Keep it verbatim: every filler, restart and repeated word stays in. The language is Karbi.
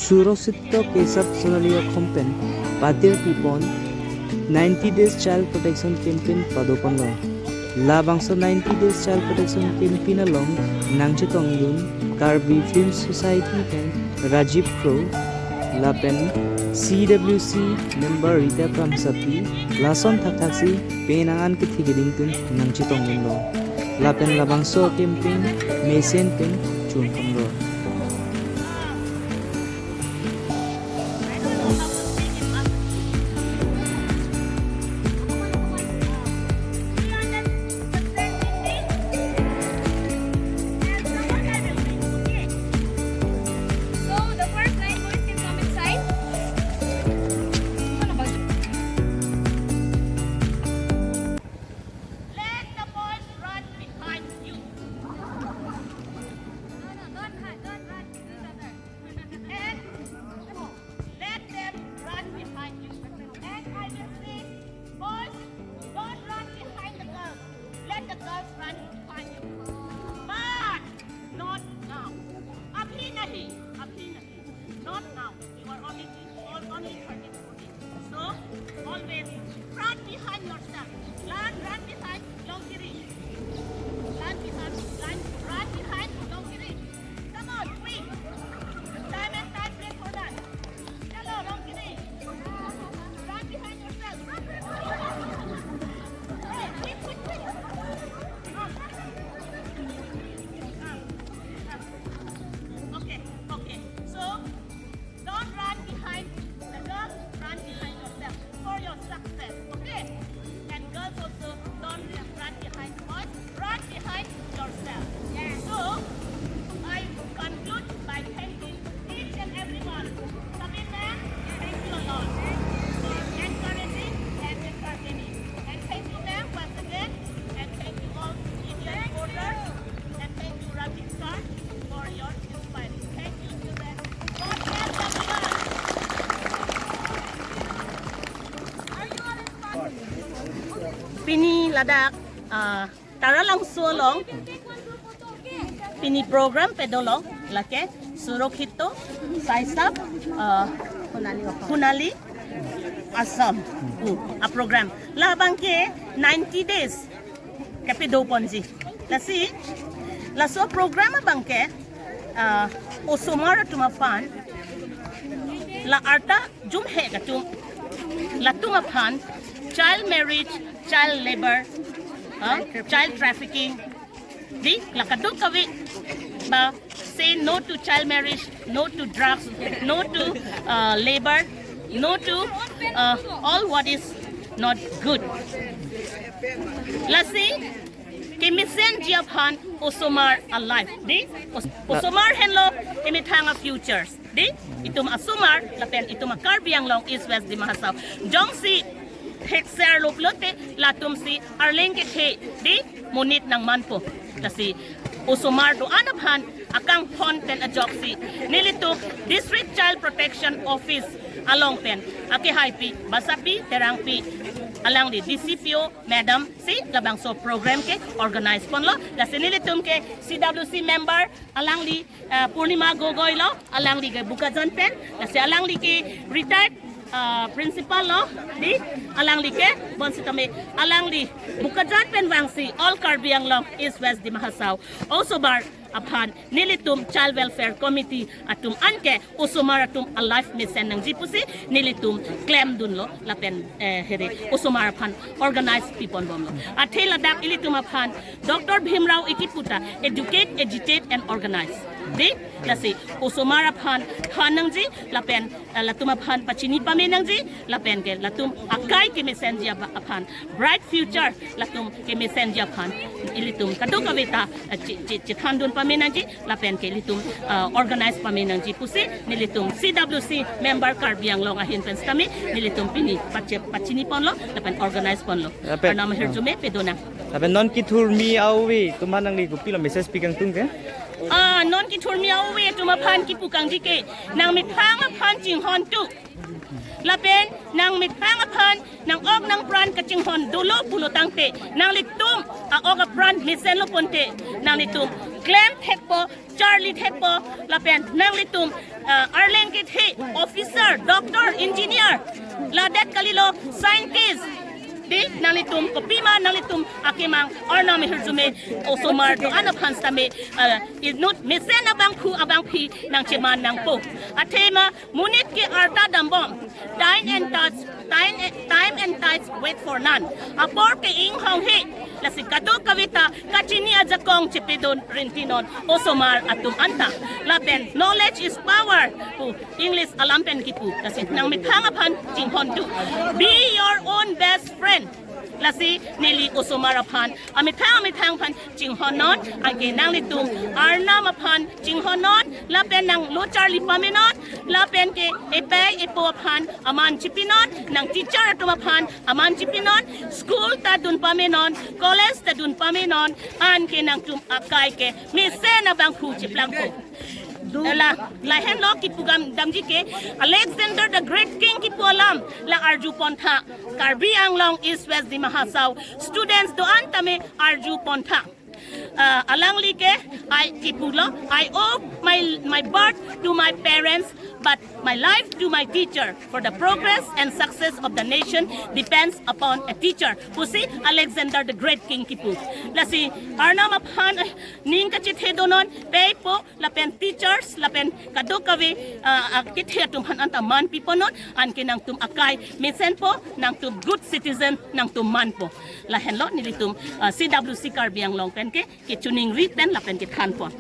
Surakshito Kesab Sonali akhom pen patir pipon ninety days child protection campaign padoponlo. Labangso ninety days child protection campaign along nangchetongdun Karbi Film Society pen Rajiv Kro lapen C W C member Rita Kramsapi, lason thakthaksi penang an kethe kedingtun nangchetongdunlo. Lapen labangso campaign mesen pen chunpanglo. Let the boys run behind you. No, no, don't run, don't run. And let them run behind you. And I will say, boys, don't run behind the girls. Let the girls run behind you. But not now. Abhi nahi, abhi nahi. Not now. You are only, only thirteen, fourteen. So, always run behind yourself. Run, run behind Longkiri. Run behind, run, run behind Longkiri. Come on, quick. Time and time, play for that. Chalo, Longkiri. Run behind yourself. Run, run, run, run. Hey, quick, quick, quick. Okay, okay. So, don't run behind the girls, run behind yourself for your success, okay? And girls also, don't run behind the boys, run behind yourself. Yes. So, I conclude by thanking each and everyone. Sabin ma'am, thank you a lot for encouraging and entertaining. And thank you, ma'am, once again. And thank you all media reporters. And thank you, Rajiv sir, for your inspiring. Thank you, children. God bless everyone. Pini ladak, ah, Taralangso along pini program pedolo, lake Surakshito Saisap, ah, Honali Assam, hmm, a program. Labangke ninety days kepedoponji. Lasi, laso program abangke, ah, osomar atum aphan, la arta jumhek atum, latum aphan child marriage, child labor, ah, child trafficking, dei, la kadokave ba, say no to child marriage, no to drugs, no to, uh, labor, no to, uh, all what is not good. Lasi kemesenji aphan osomar a life, dei, os-, osomar henlo emethang a futures. Dei, itum asomar, lapen itum a Karbi Anglong East West Dima Hasao. Jongsi thekser lo pulote, latumsi arleng kethe, dei, monit nangmanpo. Lasi osomar do-an aphan akanghon pen ajoksi nelitum District Child Protection Office along pen akehaipi Basapi Terangpi, alangli D C P O madam si labangso program ke organize ponlo. Lasi nelitum ke C W C member alangli, eh, Purnima Gogoi lo, alangli ke Bokajan pen, lasi alangli ke retired, eh, principal lo, dei, alangli ke bonsitame alangli Bokajan pen vangsi all Karbi Anglong East West Dima Hasao osomar aphan nelitum Child Welfare Committee atum anke osomar atum a life mesen nangji pusi nelitum klemdunlo lapen, eh, here osomar aphan organize piponbomlo. Athe ladak ilitum aphan Doctor Bhimrao Ekipu ta educate, agitate and organize. Dei, lasi osomar aphan than nangji lapen, eh, latum aphan pachini pame nangji lapen ke latum akai kemesenji ap-, aphan, bright future latum kemesenji aphan ilitum kadokave ta, eh, che-, che-, chethandun pame nangji lapen ke ilitum, eh, organize pame nangji pusi nelitum C W C member Karbi Anglong ahin pen sitame nelitum pini pache-, pachini ponlo lapen organize ponlo. Lapen, arnam ahirjume pedonang. Lapen non kethurmi a-ove atum aphan nangli kopilo message pi kangtung ke? Ah, non kethurmi a-ove atum aphan kipu kangji ke, nangmethang aphan chinghon tu. Lapen nangmethang aphan, nang-ok nangpran kachinghon dolo pulo tangte, nanglitum a-ok apran mesenlo ponte, nanglitum klem thekpo, charli thekpo, lapen nanglitum, ah, arleng kethe officer, doctor, engineer, ladak kalilo scientist. Di nanglitum kopima nanglitum akemang arnam ahirjume osomar do-an aphan sitame, uh, inut mesen abangphu abangphi nangcheman nangpo. Athema monit ke arta dambom. Time and tide, time, time and tide wait for none. Apor ke inghong he. Lasi kadokave ta kachini ajakong chepedun rintinon osomar atum anta. Lapen knowledge is power pu English alam pen kipu. Lasi nangmethang aphan chinghon tu. Be your own best friend. Lasi neli osomar aphan amethang amethang aphan chinghonnon, anke nanglitum arnam aphan chinghonnon, lapen nanglo charli pamenon, lapen ke epei epo aphan aman chipinon, nang teacher atum aphan aman chipinon, school ta dun pamenon, college ta dun pamenon, anke nangtum akai ke mesen abangphu cheplangpo. La, lahenlo kipu gam damji ke Alexander the Great King kipu alam la arju pontha. Karbi Anglong East West Dima Hasao students do-an tame arju pontha. Uh, alangli ke ai kipulo, "I owe my, my birth to my parents, but my life to my teacher. For the progress and success of the nation depends upon a teacher," pusi Alexander the Great King kipu. Lasi arnam aphan, eh, ning kachethedunnon pei po lapen teachers lapen kadokave, ah, ah, kethe atum aphan anta man piponnon, anke nangtum akai mesenpo, nangtum good citizen, nangtum manpo. Lahenlo nelitum, ah, C W C Karbi Anglong pen ke kechiningri pen lapen kethanpon.